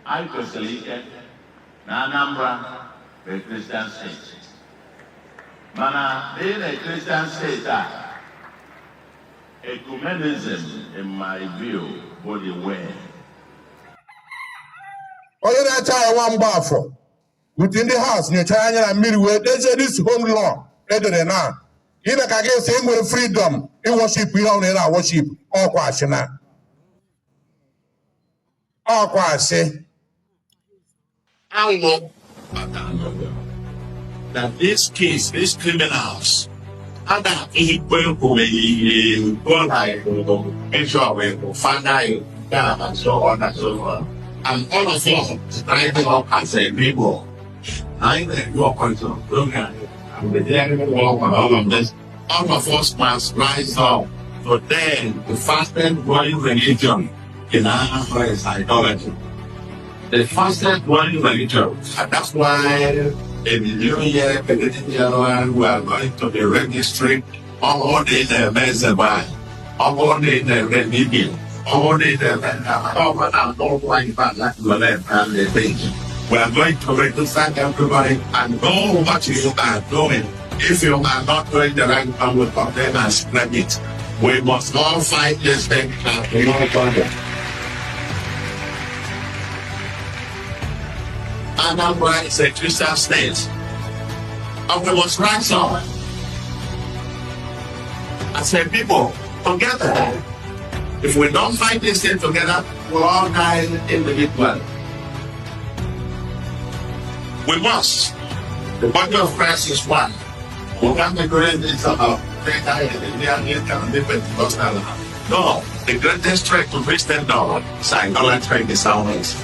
Anyị kwesịrị ike na Anambra bụ a Christian state. Mana being a Christian state a, ecumenism in my view bụ the way. Onye na-eche anyị nwa Mgbafọ with ndị house nyechara anya na mmiri wee dezie this home law edere na ime ka gị sị ị nwere freedom ịworship ihe ọbụla ị na-worship. Ọkwa asị na ọkwa asị. Alụ that these kids, these criminals, ada ikpe go like bishop, father, and so on and so forth. And all of us rising up as a people. I think your program and the daring work and all of this. All of us must rise up to then the fastest growing religion in Anambra is idolatry. The fastest growing religion. And that's why in the new year, beginning January, we are going to be registering all the Mezeba, all the religion, all the We are going to register everybody and know what you are doing. If you are not doing the right thing, we condemn and spread it. We must all fight this thing and no further. Anambra is a Christian state. And we must rise up as a people together. If we don't fight this thing together, we'll all die individually. We must. The body of Christ is one. We can't be doing this about No, the greatest threat to Christendom is idolatry in the.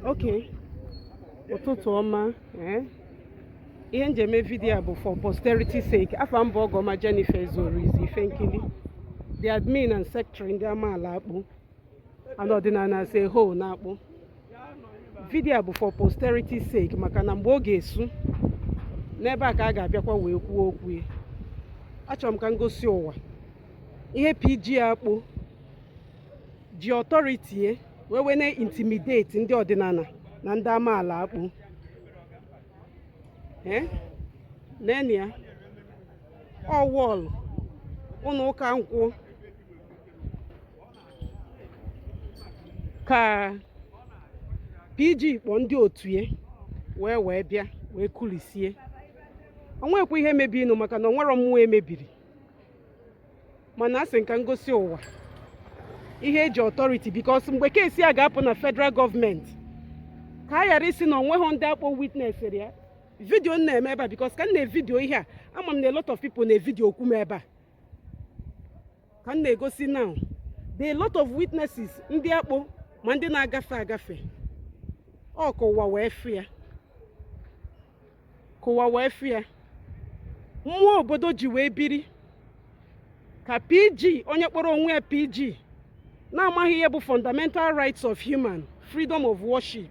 Okay, ụtụtụ ọma. Ihe m ji eme video a bụ for posterity sake. Afa m bụ Ọgọma Jennifer Zoro Izu Ifenkili, the admin and secretary ndị amaala Akpụ and ọdịnala as a whole na-akpụ. Video a bụ for posterity sake, maka na mgbe ọ ga-esu n'ebe a ka a ga-abịakwa wee kwuo okwu ya. Achọrọ m ka m gosi ụwa ihe PG Akpụ ji authority ya wee na-intimidate ndị ọdịnala na ndị amaala Akpụ. Nene ya, ọ wall ụlọ ụka nkwụ ka PG kpọọ ndị otu ya wee bịa wee kulisie. O nwekwa ihe mebinụ, maka na o nwero mmụọ emebiri, mana a sị nka ngosi ụwa ihe eji authority, because mgbe case a ga-apụ na federal gọọmenti, ka a ghara isi na onweghị ndị akpọ witness ya. Video m na-eme ebe a, because ka m na-evideo ihe a, ama m na a lot of people na-evideo okwu m ebe a ka m na-egosi now. There are a lot of witnesses, ndị akpụ ma ndị na-agafe agafe. Ọ ka ụwa wee fụ ya, ka ụwa wee fụ ya. Mmụọ obodo ji wee biri ka PG, onye kpọrọ onwe ya PG, na-amaghị ihe bụ fundamental rights of human freedom of worship,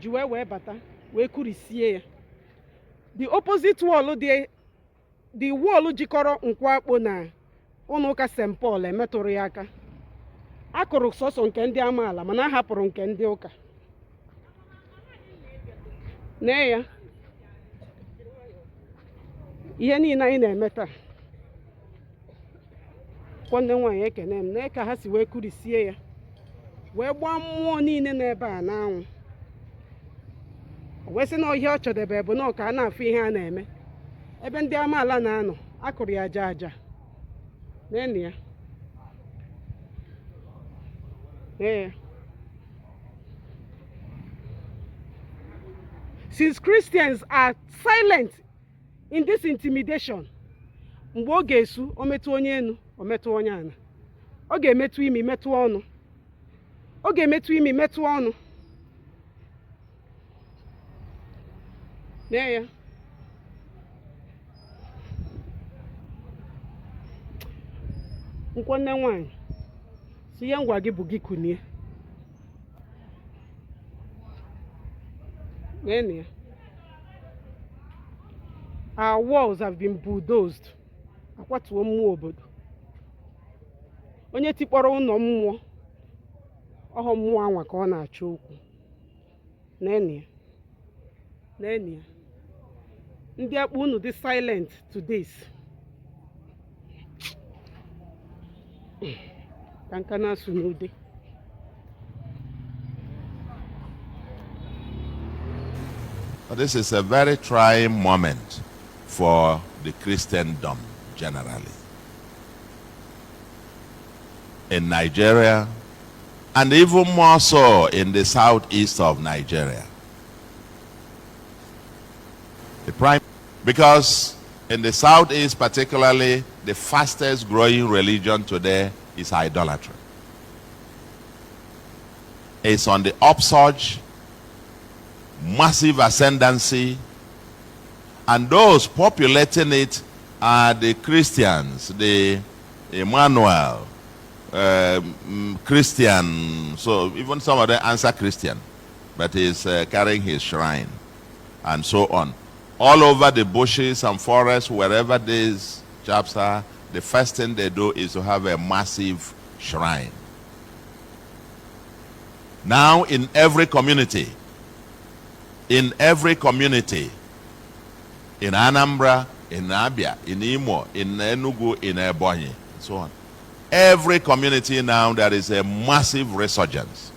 ji wee bata wee kurisie ya. The opposite wall dị, the wall jikọrọ Nkwakpo na ụlọ ụka St Paul, emetụrụ ya aka. Akụrụ sọsọ nke ndị amaala, mana a hapụrụ nke ndị ụka. Nee ya, ihe niile anyị na-eme taa. Nwanne nwaanyị, ekene m. Nee ka ha si wee kurisie ya, wee gbaa mmụọ niile n'ebe a n'anwụ. O wee sị na ihe ọ chọdebe bụ na ọ ka a na-afụ ihe a na-eme ebe ndị amaala na-anọ. Akụrụ ya aja aja. Neenụ ya, nee ya. Since Christians are silent in this intimidation, mgbe ọ ga-esu, o metụ onye enu, o metụ onye ana, ọ ga-emetụ imi, metụ ọnụ, ọ ga-emetụ imi, metụ ọnụ. Nee ya. Nwanne nwaanyị, si ihe ngwa gị bụ gị kunie. Neenụ ya. Our walls have been bulldozed. Akwatuo mmụọ obodo. Onye tikpọrọ ụlọ mmụọ, Ọhọ mmụọ anwa ka ọ na-achọ okwu. Nene ya, nene ya. Ndị akpụ unu dị silent to this ka nka na-asụ n'ude. This is a very trying moment for the Christendom generally. In Nigeria, and even more so in the southeast of Nigeria. The prime, because in the southeast particularly, the fastest growing religion today is idolatry. It's on the upsurge, massive ascendancy, and those populating it are the Christians, the Emmanuel Christian. So even some of them answer Christian, but he's carrying his shrine and so on. All over the bushes and forests, wherever these chaps are, the first thing they do is to have a massive shrine. Now in every community, in every community, in Anambra, in Abia, in Imo, in Enugu, in Ebonyi, and so on. Every community now there is a massive resurgence.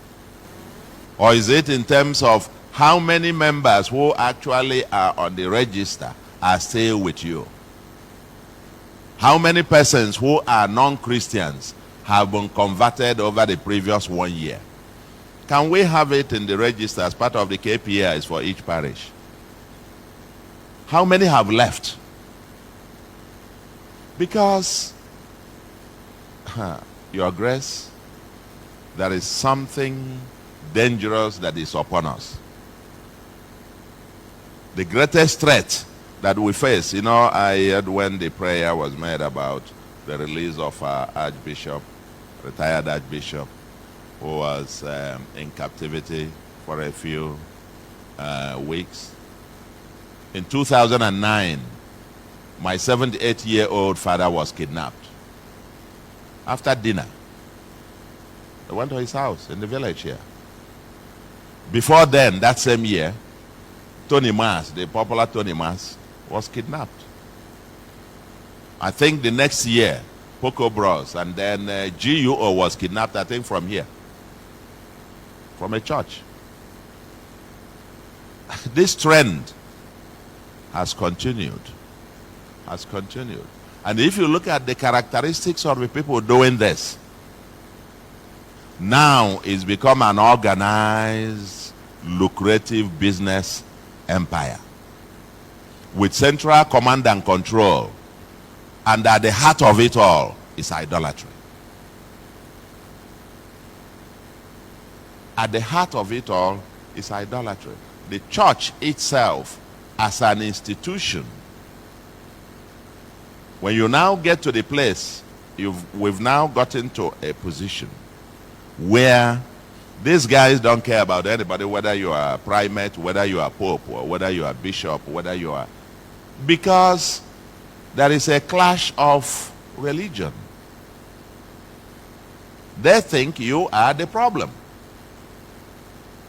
Or is it in terms of how many members who actually are on the register are still with you? How many persons who are non-Christians have been converted over the previous 1 year? Can we have it in the register as part of the KPIs for each parish? How many have left? Because, Your Grace, there is something dangerous that is upon us. The greatest threat that we face, you know, I heard when the prayer was made about the release of our Archbishop, retired Archbishop, who was in captivity for a few weeks. In 2009, my 78-year-old father was kidnapped. After dinner, I went to his house in the village here. Before then, that same year, Tony Mas, the popular Tony Mas, was kidnapped. I think the next year, Poco Bros, and then GUO was kidnapped, I think, from here, from a church. This trend has continued, has continued. And if you look at the characteristics of the people doing this, now it's become an organized, lucrative business empire with central command and control, and at the heart of it all is idolatry. At the heart of it all is idolatry. The church itself as an institution, when you now get to the place, we've now gotten to a position where these guys don't care about anybody, whether you are a primate, whether you are pope, or whether you are bishop, whether you are... Because there is a clash of religion. They think you are the problem.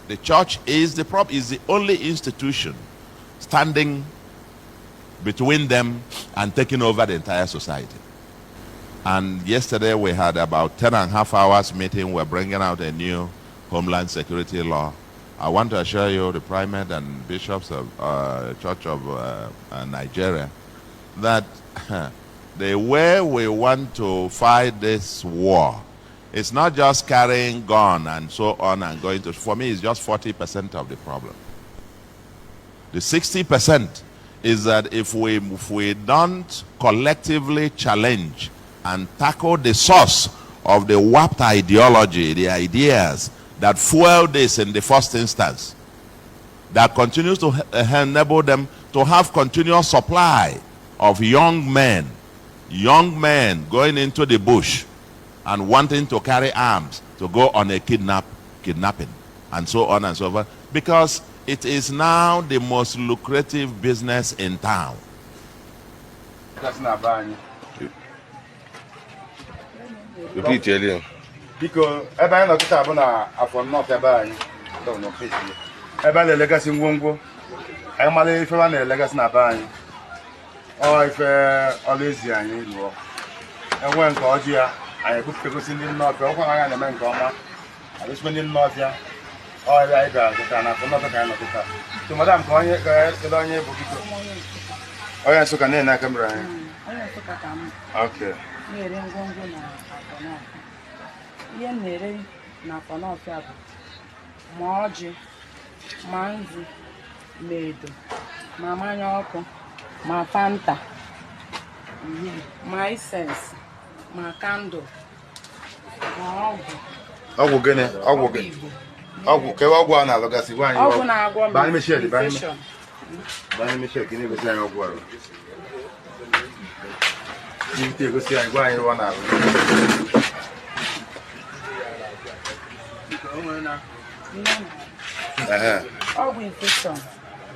The church is the problem, is the only institution standing between them and taking over the entire society. And yesterday we had about 10.5 hours meeting. We're bringing out a new Homeland Security law. I want to assure you, the primate and bishops of Church of Nigeria, that the way we want to fight this war, it's not just carrying gun and so on and going to, for me, it's just 40% of the problem. The 60% is that if we don't collectively challenge and tackle the source of the warped ideology, the ideas that fuel this in the first instance, that continues to enable them to have continuous supply of young men going into the bush and wanting to carry arms to go on a kidnapping, and so on and so forth, because it is now the most lucrative business in town. Repeat earlier. Biko, ebe anyị nọ kịta bụ na Afọ Nnọfịa be anyị nọ n'office ya. Ebe a na-elegasị ngwongwo anyị, mara ife a na-elegasị na be anyị. Ọ ife ọrụ ezi anyị lụọ enwe nke ọjị ya, anyị ebupụtagosi ndị Nnọfịa ọkwa na anyị na-eme nke ọma, agụsikwa ndị Nnọfịa. Ọ ebe anyị bịara kịta na Afọ Nnọfịa ka anyị nọ kịta. So madam, ka onye ka kedu onye bụ, biko? Onye Nsụka na-ene camera anyị. Onye Nsụka ka m. Na-ere ngwongwo na Afọ Nọfịa. Ihe m na-ere na Afọ Nọfịa bụ ma ọjị, ma nzu, ma edo, ma mmanya ọkụ, ma Fanta, ma incense, ma candle, ma ọgwụ. Ọgwụ gịnị? Ọgwụ gịnị? Igbo. Ọgwụ kewe, ọgwụ a na-alụgasị, gwa anyị. Ọgwụ na-agwọ Banye n'ime shed, banye infection. Banye n'ime shed ka ị na-egosi anyị ọgwụ arụ. Ibute egosi anyị, gwa anyị ihe ọ na-arụ. Ehe. Ọgwụ infection.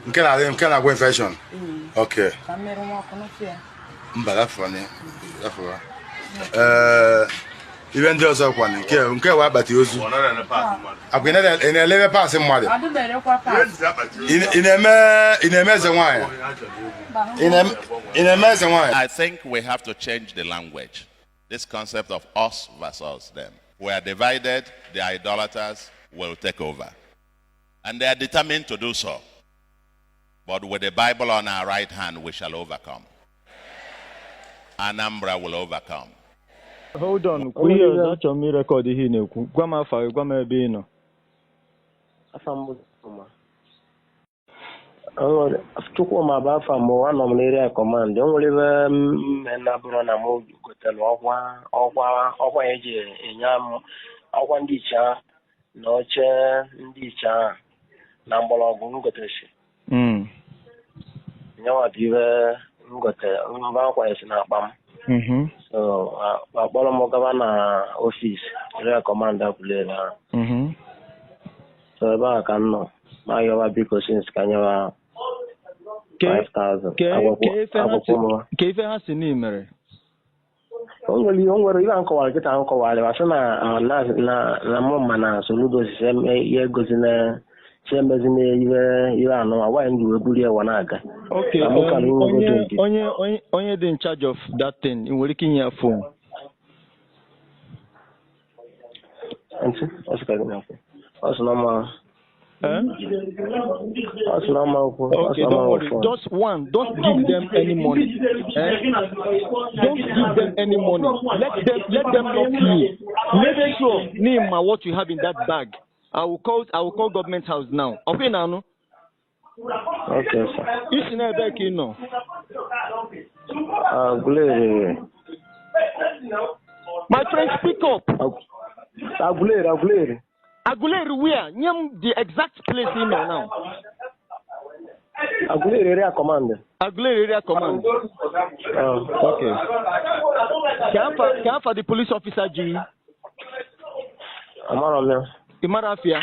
Nke na-adị, nke na-agwọ infection. Okay. Ka mmerụ nwa ọkụ n'ofe ya. Mba, lafọrọ. Ee, ibe ndị ọzọ kwanụ, nke wa akpati ozu. Akwa ị na-elebe parts mmadụ. Adịberekwa parts. Ị na-eme eze nwaanyị? Ị na-eme eze nwaanyị? I think we have to change the language. This concept of us versus them. We are divided, the idolaters will take over. And they are determined to do so. But with the Bible on our right hand, we shall overcome. Anambra will overcome. Hold on, kwuo ihe ọzọ. Achọrọ m ịrecord ihe ị na-ekwu. Gwa m afa gị, gwa m ebe ị nọ. Afa m bụ Chukwuma. Chukwuma bụ afa m. Anọ m n'area command. O nwere ebe m na-abụrụ na m gotere ọkwa eji enye m ọkwa ndị iche ahụ na oche ndị iche ahụ na mgbọrọgwụ m gotere. Nyanwa bụ ibe m gotere mba akwanyesi n'akpa m. So akpọrọ m gaba na office area command Aguleri ahụ. So ebe ahụ ka m nọ ma yọwa biko since ka nyewa 5000. Ke Agwakwo m. Ke ife ha si na ị mere? O nwere ihe a nkọwara kịta, m kọwara ma sị na mụ ma na Soludo si ihe egozi na si emezi na ihe anụ ma nwaanyị m ji wee buru ya wa na-aga. Okay, Na mụ ka na nwegodo onye nke onye dị in charge of that thing, ị nwere ike inye ya phone? Ntị ọ sị ka gị na-ekwu, ọ sị na ọma Eh? ọ sị na ọma okwu, ọ sị Okay, na don't ọma worry. phone. Just one, don't give them any money. Eh? Don't give them any money. Let them not you. Make sure name what you have in that bag. I will call government house now. Okay, now. Okay, sir. Isi na ebe ka ị nọ? Aguleri. My friend, speak up. Aguleri, Aguleri. Aguleri where? Nye m the exact place ị nọ now. Aguleri area command. Aguleri area command. Okay. Ka afa the police officer ji? Amarọ m ya. Ị mara afịa?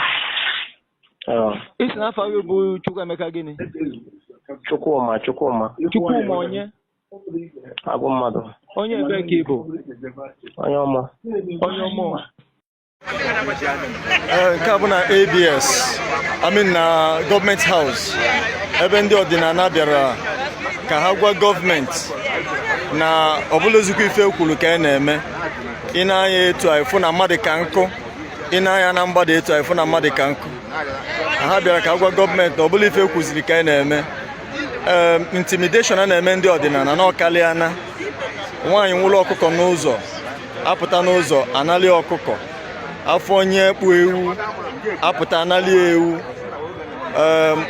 Isi na afa gị bụ Chukwuemeka gịnị? Chukwuma, Chukwuma. Chukwuma onye? Agụ mmadụ. Onye ebe ka ị bụ? Onye ọma. Onye ọmụ. Nke a bụ na ABS, I mean na government house, ebe ndị ọdịnala bịara ka ha gwa gọọmenti na ọbụlozikwa ife kwuru ka a na-eme. Ị na-anya etu a, ịfụ na mmadụ ka nkụ. Ị na-anya na mgbada etu a, ịfụ na mmadụ ka nkụ. Na ha bịara ka ha gwa gọọmenti na ọbụla ife kwuziri ka a na-eme. Ee, intimidation a na-eme ndị ọdịnala na ọkalịana. Nwaanyị nwụrụ ọkụkọ n'ụzọ, apụta n'ụzọ anali ọkụkọ. Afọ onye kpụ ewu, apụta anali ewu.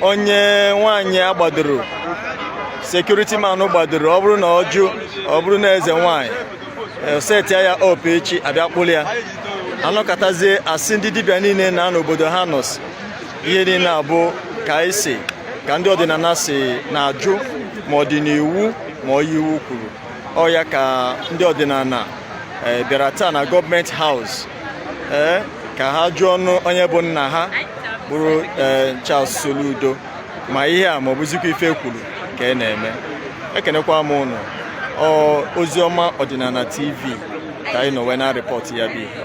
Onye nwaanyị agbadoro, security man gbadoro, ọ bụrụ na ọ jụ, ọ bụrụ na eze nwaanyị setia ya up echi, abịa kpụrụ ya. Anọkọtazie, asị ndị dibịa niile na n'obodo ha nọsi. Ihe niile abụ ka anyị si ka ndị ọdịnala si na-ajụ ma ọ dị n'iwu ma ọ iwu kwuru. Ọ ya ka ndị ọdịnala bịara taa na government house, ee, ka ha jụọ ọnụ onye bụ nna ha bụrụ ee Charles Soludo ma ihe a ma ọ bụzikwa ife kwuru ka ị na-eme. Ekenekwa m ụnụ. Ọ Oziọma Ọdịnala TV ka anyị nọ wee na report ya bụ ihe.